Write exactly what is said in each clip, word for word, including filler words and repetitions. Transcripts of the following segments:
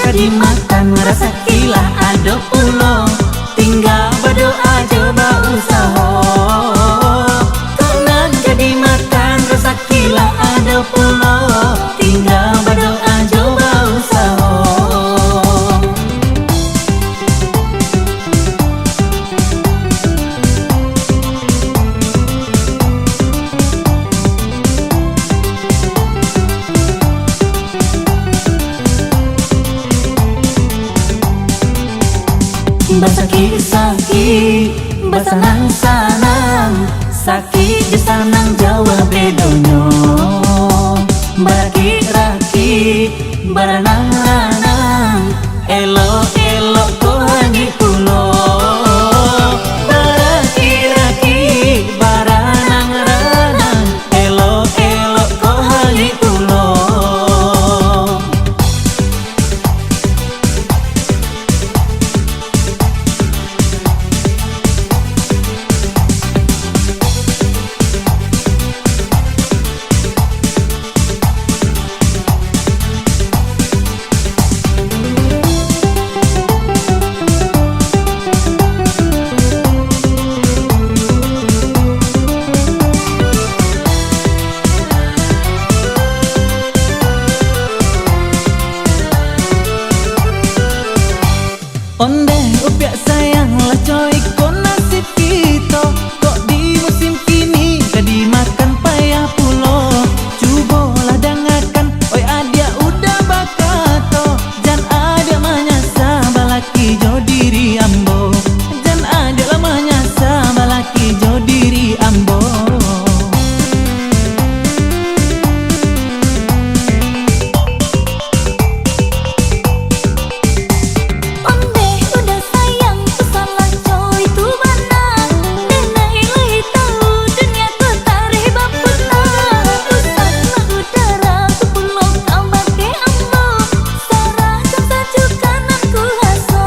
Ka dimakan rasaki lah ado pulo, tingga badoa jo bausaho. Kok nan ka dimakan rasaki lah ado pulo, tingga badoa jo bausaho. Basakik-sakik, basanang-sanang, sakik jo sanang jauah bedonyo. Barakik-rakik, baranang-ranang, elok-elok ko hangik pulo. Barakik-rakik, baranang-ranang, elok-elok ko hangik pulo. Ondeh upiak sayang lah, coiko nasib kito. Kok di musim kini ka dimakan payah pulo. Cubolah dangakan, oi adiak uda bakato. Jan adiak manyasa balaki jo diri ambo. Jan adiak lah manyasa balaki jo diri ambo. Ondeh uda sayang, ku salah coy tu bana. Dek nak ilai tau dunia ko tareh baputar. Usahlah udara ku pulo ka bakeh ambo. Sarahkan sajukan nan kuaso.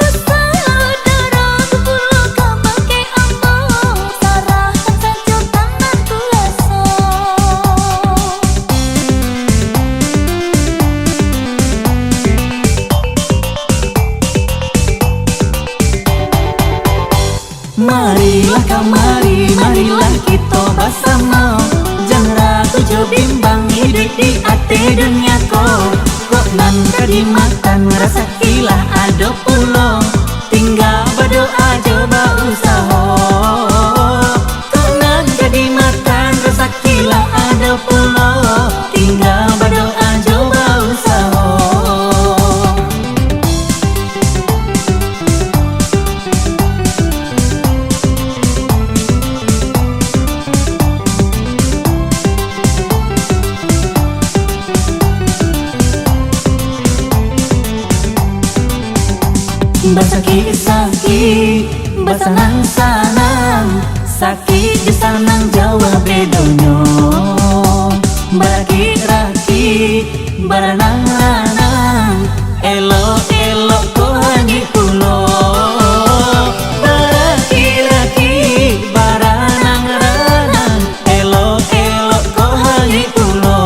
Usahlah udara ku pulo ka bakeh ambo. Sarahkan sajukan nan kuaso. Marilah kamari, marilah kito basamo. Jan ragu jo bimbang iduik di ateh dunia ko. Kok nan ka dimakan rasaki lah ado pulo. Tingga badoa jo bausaho. Kok nan ka dimakan rasaki lah ado pulo. Tingga badoa jo bausaho. Basakik-sakik, basanang-sanang, sakik jo sanang jauah bedonyo. Barakik-rakik, baranang-ranang, elok-elok ko hangik pulo. Barakik-rakik, baranang-ranang, elok-elok ko hangik pulo.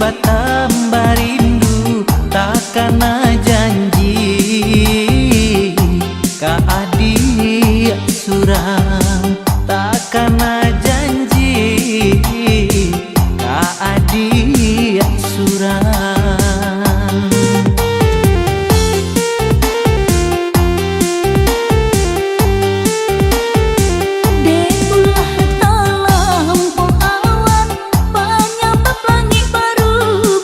batambah rindu, takana janji ka adiak surang, takana janji ka adiak surang. Dek ulah talampau awan, panyabab langik baru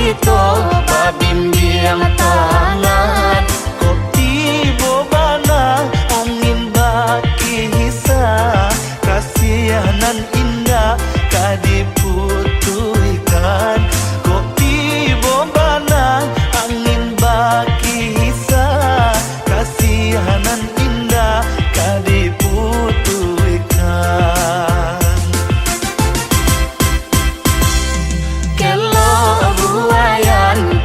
Kito babimbiang tangan, kok tibo bana angin bakisa, kasiah nan indak ka diputuihkan. Kok tibo bana angin bakisa, kasiah nan indak ka diputuihkan. Kelok buayan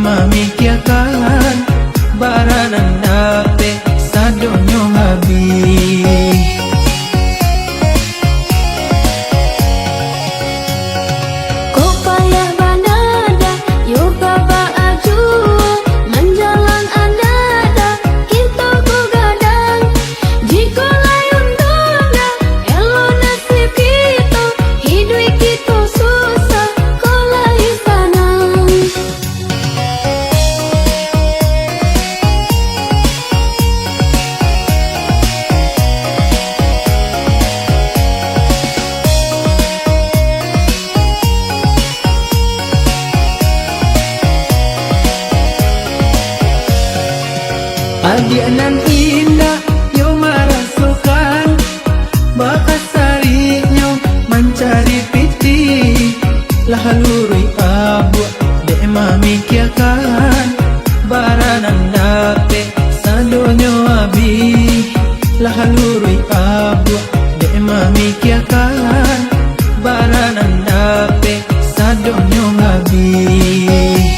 Mamikiakan, bara nan dapek sadonyo habih. Ko payah bana dah, yo ka baa juo, manjalang anda dah, kito ko gadang. Jikok lai untuang dah, elok nasib kito, hiduik kito susah, ko lai sanang. Adiak nan indak, yo marasokan, baa sariknyo mancari pitih, lah luruih abuak, dek mamikiakan, bara nan dapek sadonyo abih, lah luruih abuak, dek mamikiakan, bara nan dapek sadonyo abih.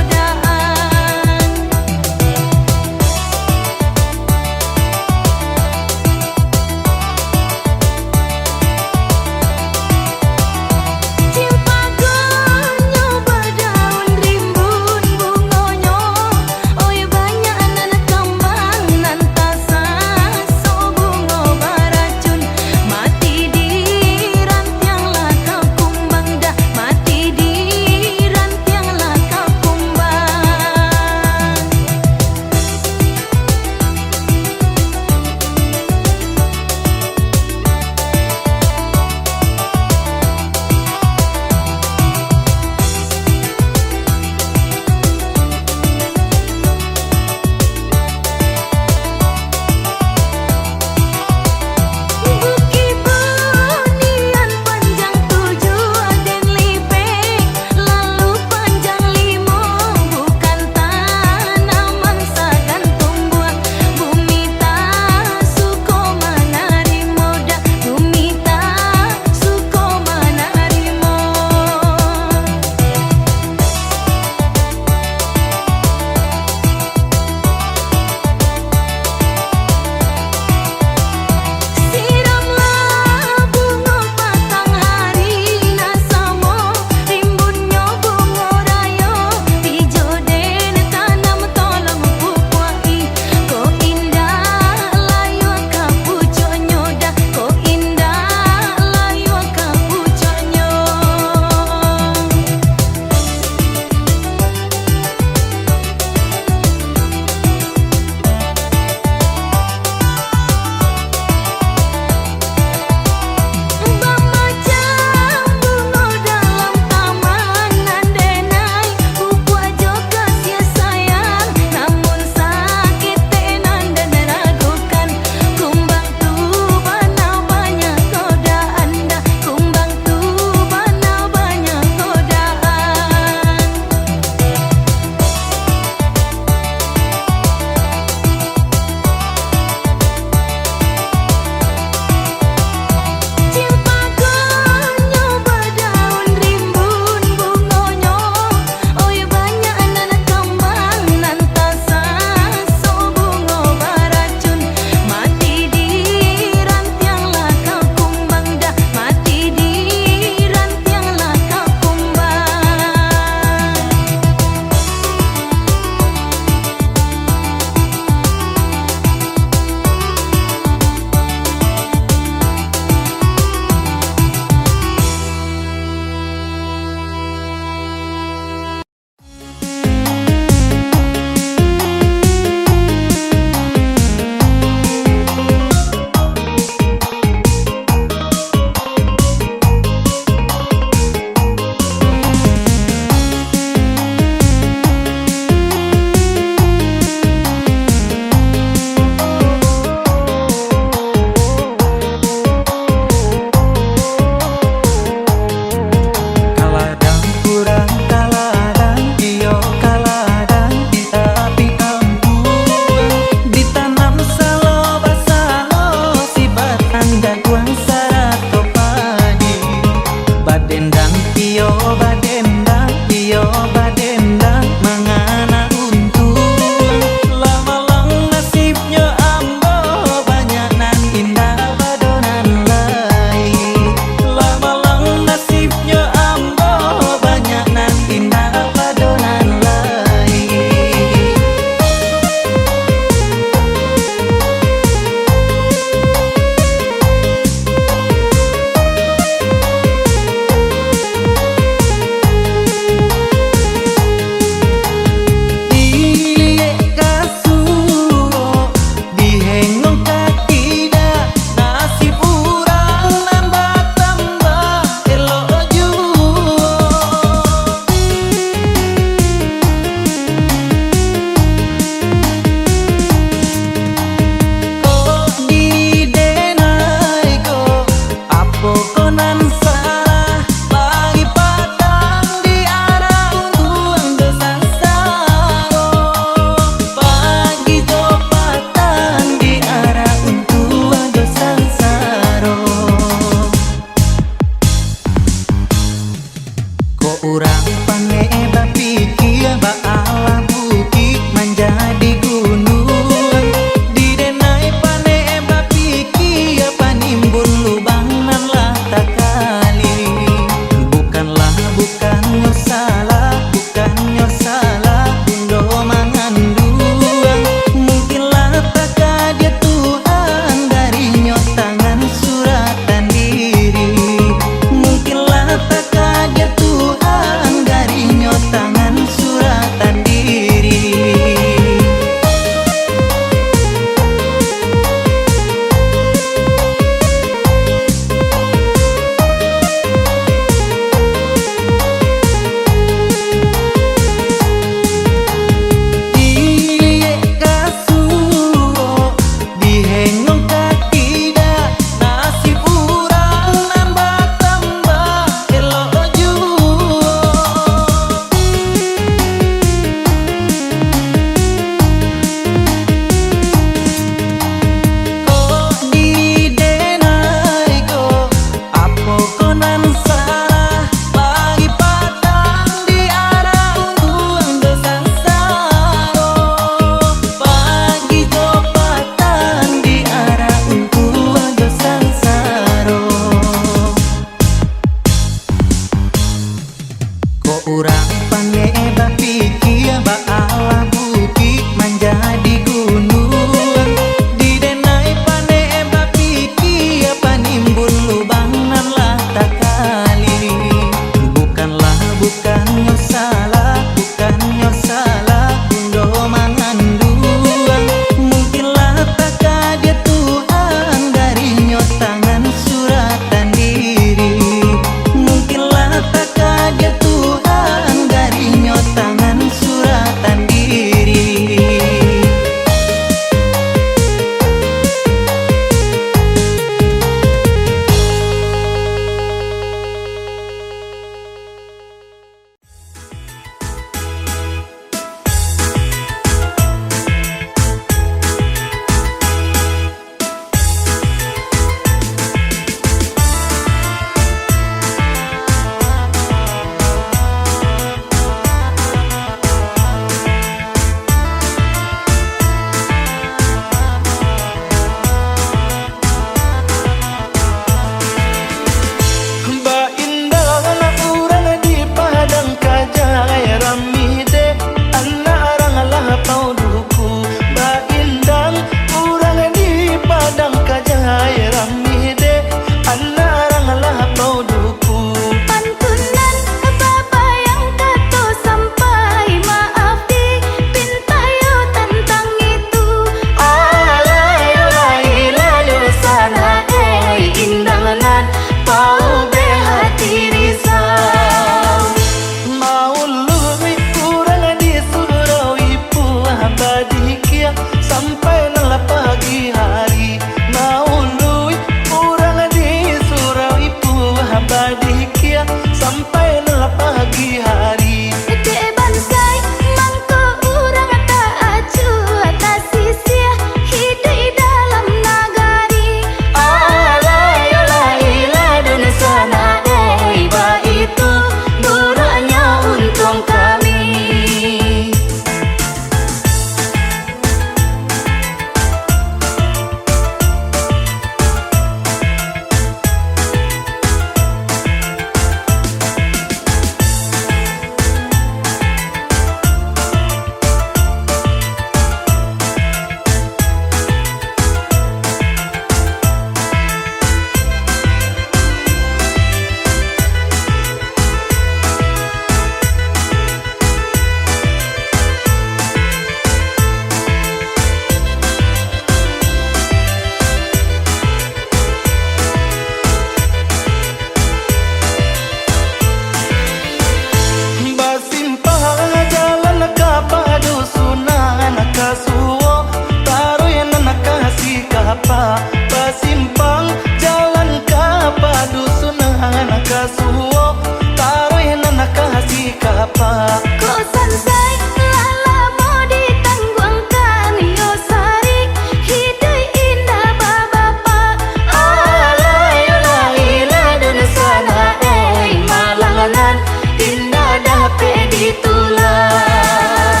Pak. Kok sansai lah lamo ditangguangkan, yo sari hiduik indak babapak. Alah, yolah, ilah dunsanak, oi, malang nan indak dapek ditulak.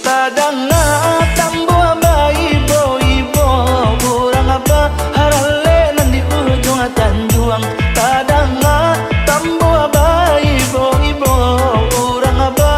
Tadanga tambuah baibo-ibo, urang baharalek nan di ujuang tanjuang. Tadanga tambuah baibo-ibo, urang ba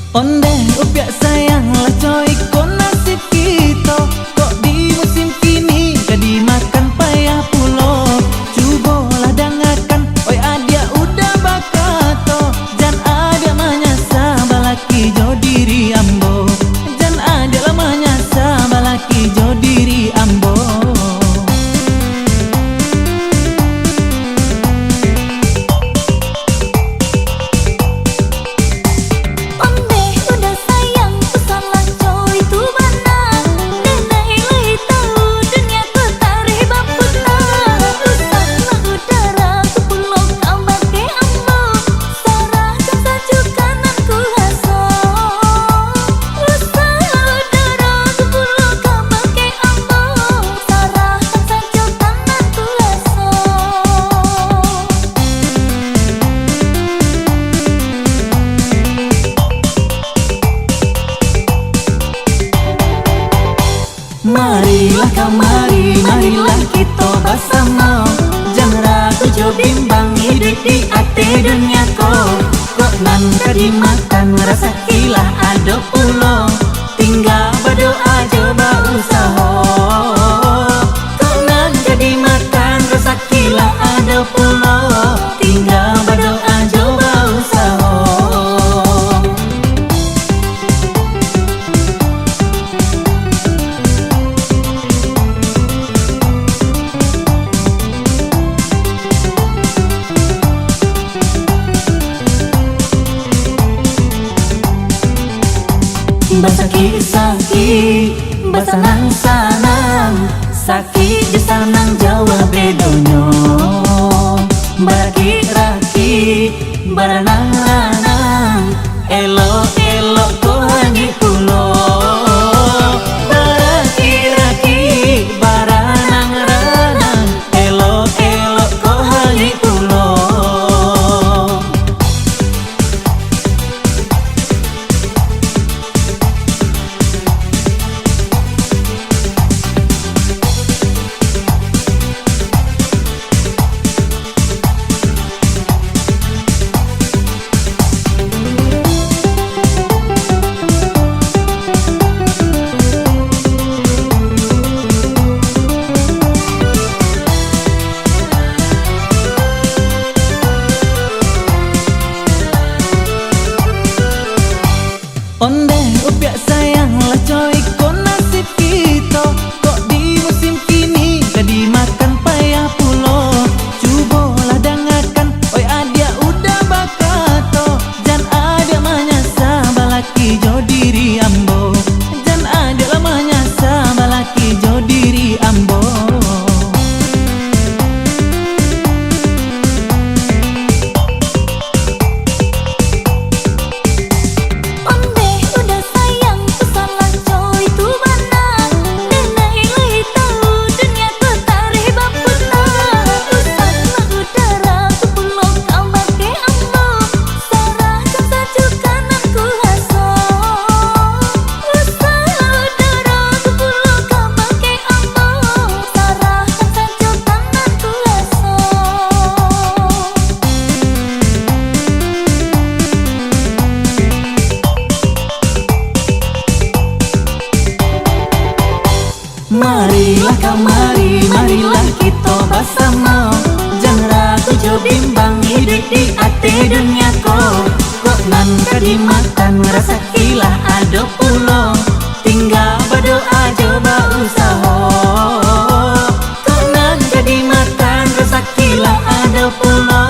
Ondeh upiak sayang lah, co iko nasib kito, kok di musim kini ka dimakan payah pulo. Cubolah dangakan, oi adiak udah bakato, jan adiak manyasa balaki jo diri ambo, jan adiak lah manyasa balaki jo diri ambo. Ondeh udah sayang, ku salah, co itu bana. Dek nak ilai tahu, dunia ko tareh baputa. Usahlah udara ku pulo ka bakeh ambo, sarahkan sajo ka nan kuaso. Usahlah udara ku pulo ka bakeh ambo, sarahkan sajo ka nan kuaso. Marilah kamari, marilah kito basamo. Jan ragu jo bimbang, iduik di ateh dunia ko. Kok nan ka dimakan, rasaki lah ado pulo. Tingga badoa jo bausaho. Kok nan ka dimakan, rasaki lah ado pulo. Tingga badoa jo bausaho. Basakik-sakik, basanang-sanang, sakik jo sanang jauah bedonyo. Barakik-rakik, baranang-ranang, elok-elok ko hangik pulo. Barakik-rakik, baranang-ranang, elok-elok ko hangik pulo. Ondeh upiak sayang lah, co iko nasib kito. Kok di musim kini ka dimakan payah pulo. Cubolah dangakan, oi adiak udah bakato. Jan adiak manyasa balaki jo diri ambo. Jan adiak lah manyasa balaki jo diri ambo. Ondeh udah sayang, ku salah, co itu bana. Dek nak ilai tahu, dunia ko tareh baputa. Usahlah udara ku pulo ka bakeh ambo, sarahkan sajo ka nan kuaso. Usahlah udara ku pulo ka bakeh ambo, sarahkan sajo ka nan kuaso. Marilah kamari, marilah kito basamo. Jan ragu jo bimbang, iduik di ateh dunia ko. Kok nan ka dimakan, rasaki lah ado pulo. Tingga badoa jo bausaho. Kok nan ka dimakan, rasaki lah ado pulo.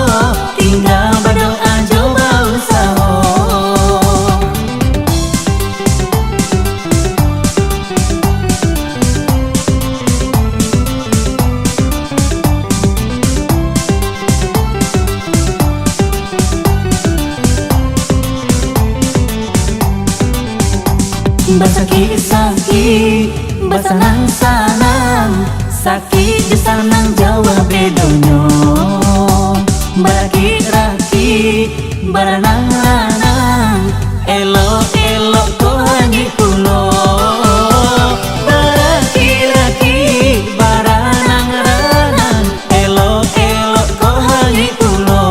Tingga badoa jo bausaho. Basakik-sakik, basanang-sanang, sakik jo sanang jauah bedonyo. Barakik-rakik, baranang-ranang, elok-elok ko hangik pulo. Barakik-rakik, baranang-ranang, elok-elok ko hangik pulo.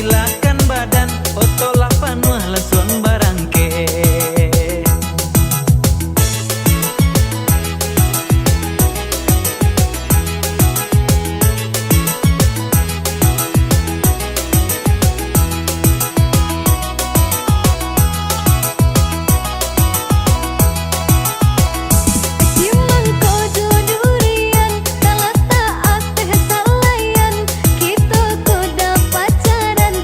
Silakan badan, oto lah panuah, lansuang barangkek. Simangko jo durian, talatak ateh salayan, kito ko dapacaran,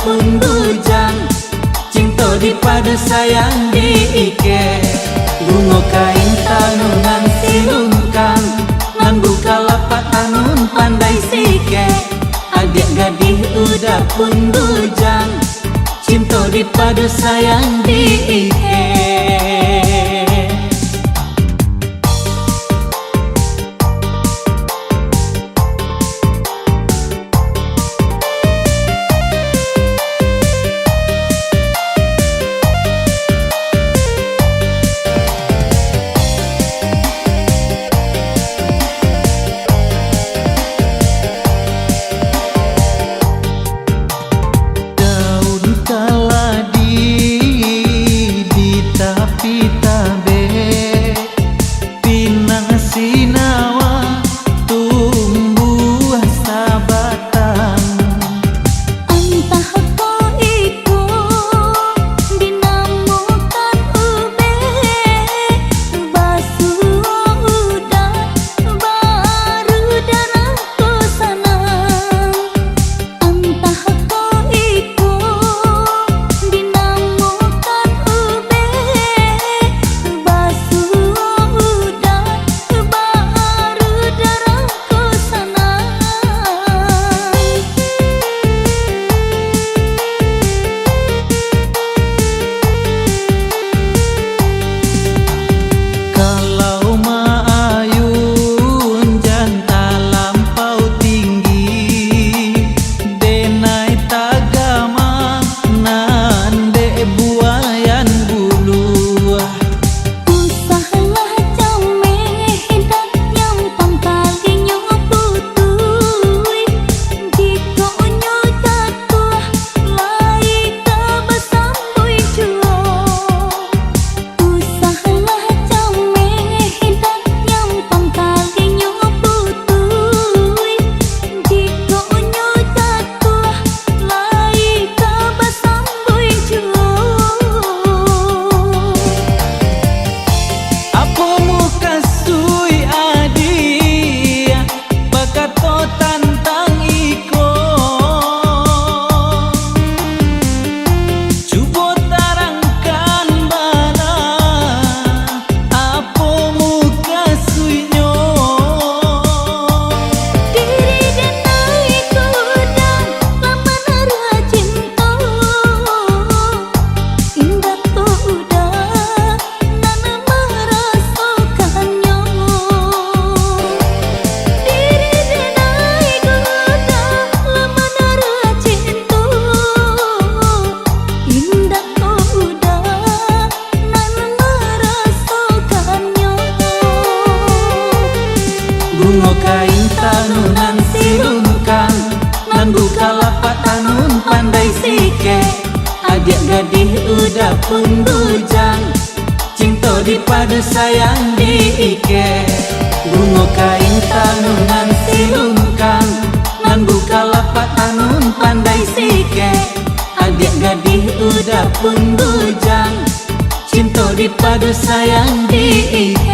pun bujang, cinto dipadu sayang diikek. Bungo kain tanunan silungkang, nan bukalapak tanun pandai sikek. Adiak gadih uda pun bujang, cinto dipadu sayang diikek. Daun kaladi di tapi tabek, pinang sinawa tumbuah sabatang. Antah ko iko dinamokan ubek, basuo udan baru darah ko sanang. Antah ko iko dinamokan ubek, basuo udan baru darah ko sanang. Kalau maayun jan talampau tinggi, denai tagamang nan dek buayan buluah. Usahlah cameh, dak nyampang talinyo putuih, jikok nyo jatuah, lai ka basambuih juo. Usahlah cameh, dak nyampang talinyo putuih, jikok nyo jatuah, lai ka basambuih juo. Apo mukasuik adiak bakato tantang iko? Cubo tarangkan bana, apo mukasuiknyo? Diri denai kuda, laman rajin tu, indak tu uda nan marasokannyo. Diri denai kuda, laman rajin tu, indak tu uda nan marasokannyo. Bungo kain tanunan silungkang, nan bukalapak tanun pandai sikek. Adiak gadih uda pun bujang, cinto dipadu sayang diikek. Bungo kain tanunan silungkang, nan bukalapak tanun pandai sikek. Adiak gadih uda pun bujang, cinto dipadu sayang diikek.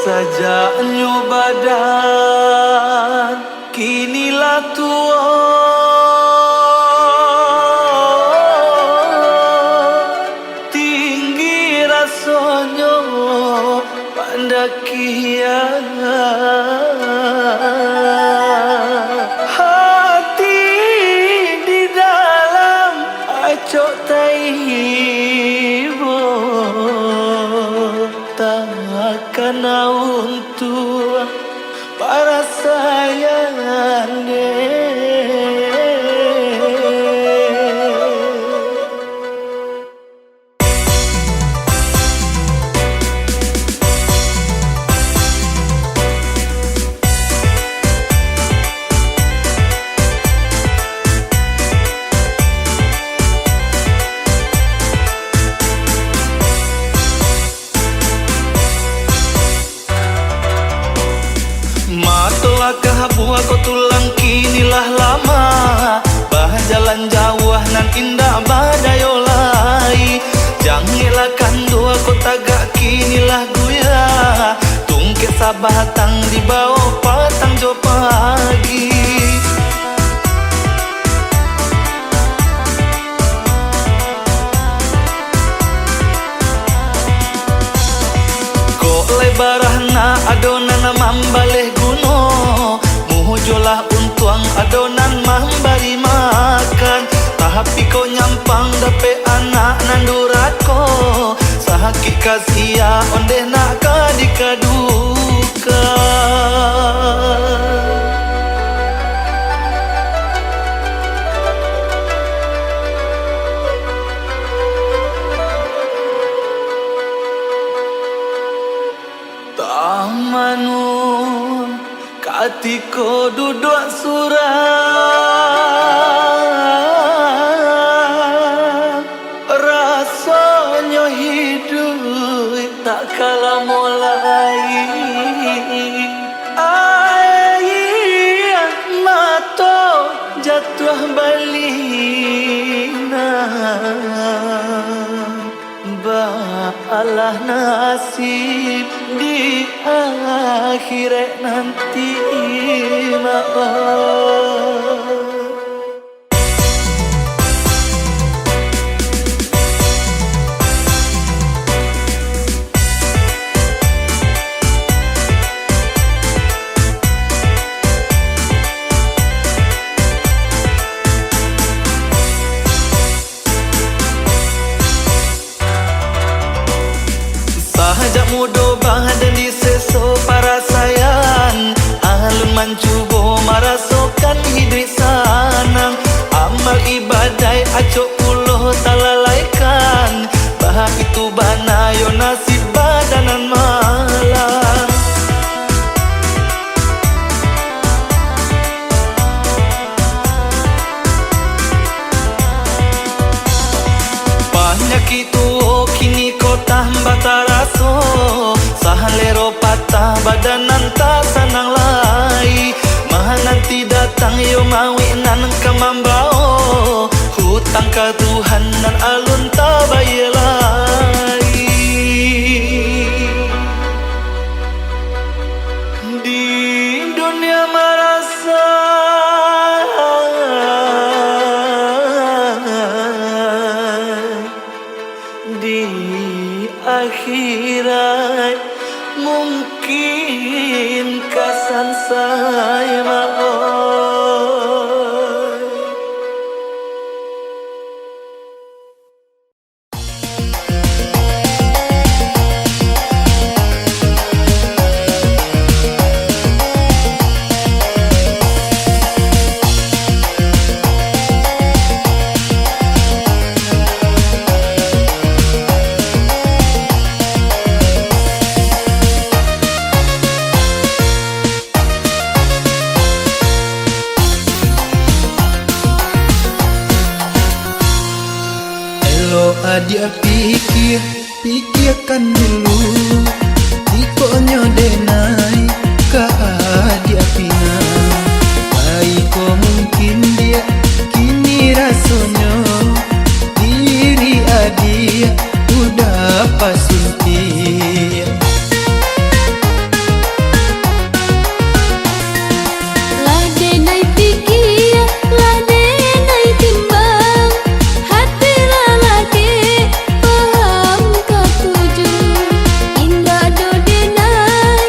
Sajaknyo badan kini lah tuo, tinggi rasonyo pandakian. Hati di dalam acok taibo, takana untuang parasaian dek. Sabatang dibao patang jo pagi. Kok lai baranak ado nan mambaleh guno, mujolah untuang ado nan mambari makan. Tapi kok nyampang dapek anak nan durako, sakik kasiah ondeh nak ka dikadukan. Tamanun katiko duduak surang, rasonyo hiduik tak ka lamo lai. Aia mato jatuah balinan. Baalah nasib di akhirat nanti, mah. Sajak mudo badan diseso parasaian, alun mancubo marasokan hiduik sanang. Amal ibadaik acok pulo talalaikan, baitu bana yo nasib badan nan malang. Panyakik tuo kini ko tambah taraso, salero patah, badan nan tak sanang lai. Mananti datang yo mauik nan ka mambao, hutang ka Tuhan nan alun tabayia lai. Di dunia marasa, di akhirat mungkin ka sansai, mah, oi. Elok adiak pikia, pikiakan dulu. Jikok nyo denai ka adiak pinang, baiko mungkin diak kini rasonyo, diri adiak udah pasuntiak. Lah denai pikia, lah denai timbang, hati lah lagi paham katuju. Indak do denai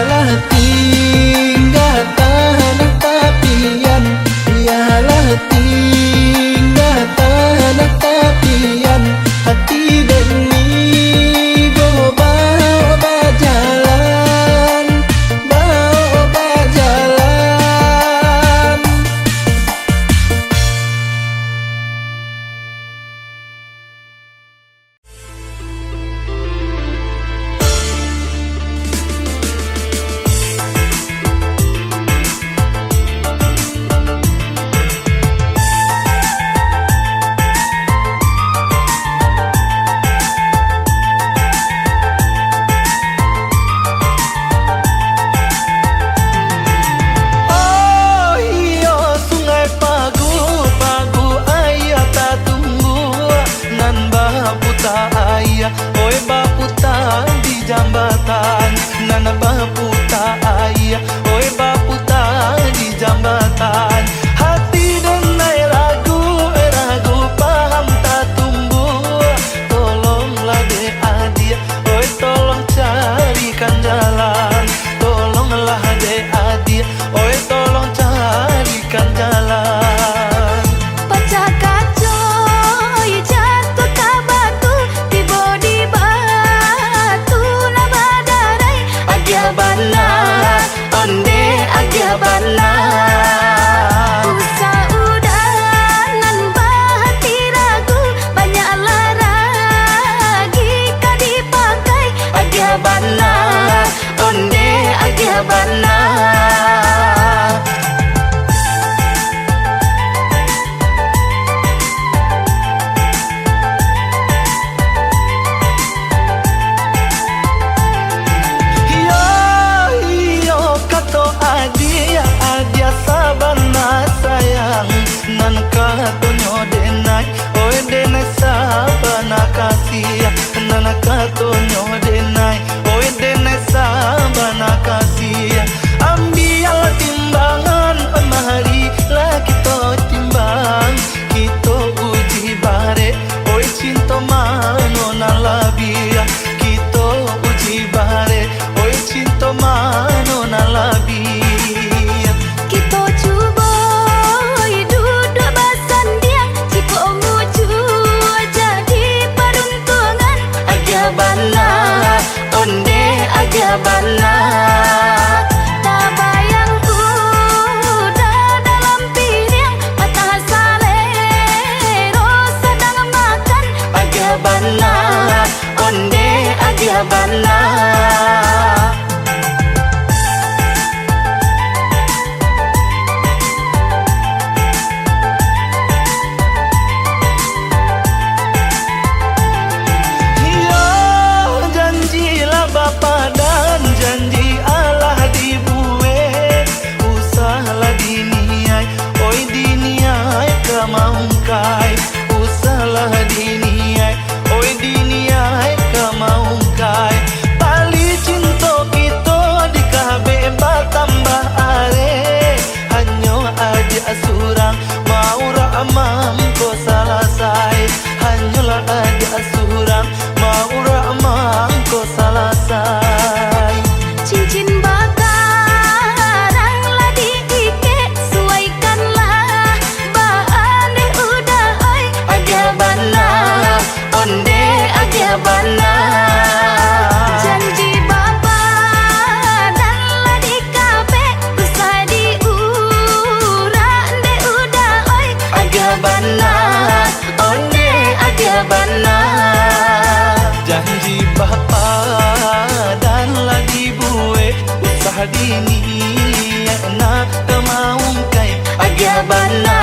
Lah tingga tanah tapian, bialah tingga tanah tapian, hati den ibo bao bajalan, bao bajalan. Oh iyo, Sungai Pagu, Pagu aia tatumbuah, nan baputa aia, oi, baputa di jambatan, nan baputa aia, oi, baputa di jambatan. Hati den ai ragu, ragu paham tatumbuah, tolonglah dek adiak, oi, tolong carikan jalan, tolonglah dek adiak, oi, tolong carikan jalan. Pacah kaco, jatuah ka batu, tibo di batu nan badarai. Agiah bana, onde agiah bana. Usah udah nan bahati ragu, banyaklah ragi ka dipakai. Agiah bana, onde agiah bana. Iyo, iyo, kato adiak, adiak sabana sayang, nan katonyo denai, oi, denai sabana kasiah, nan katonyo denai, oi, denai sabana kasiah. Ambiaklah timbangan, marilah kito timbang, kito uji barek, oi, cinto mano nan labiah. Kito uji barek, oi, cinto mano nan labiah. Kito cubo, oi, duduak basandiang, jikok mujua jadi paruntuangan. Agiah bana, onde agiah bana. Tabayang udah dalam piriang, patah salero sadang makan. Agiah bana, onde agiah bana. Iyo, janji lah bapadan, janji alah dibuek. Usahlah diniaik, oi, diniaik ka maungkai. Usahlah diniaik, oi, diniaik ka maungkai. Tali cinto kito di kabek batambah arek. Hanyo adiak surang, maurak mangko salasai. Hanyolah adiak surang, maurak mangko salasai. Cincin bakarang lah diikek, suaikanlah baa ndeh uda oi. Agiah bana, onde agiah bana. Janji bapadan lah dikabek, usah diurak ndeh uda oi. Agiah bana, onde agiah bana. Janji bapadan lah dibuek, usah diniaik nak ka maungkai. Agiah bana,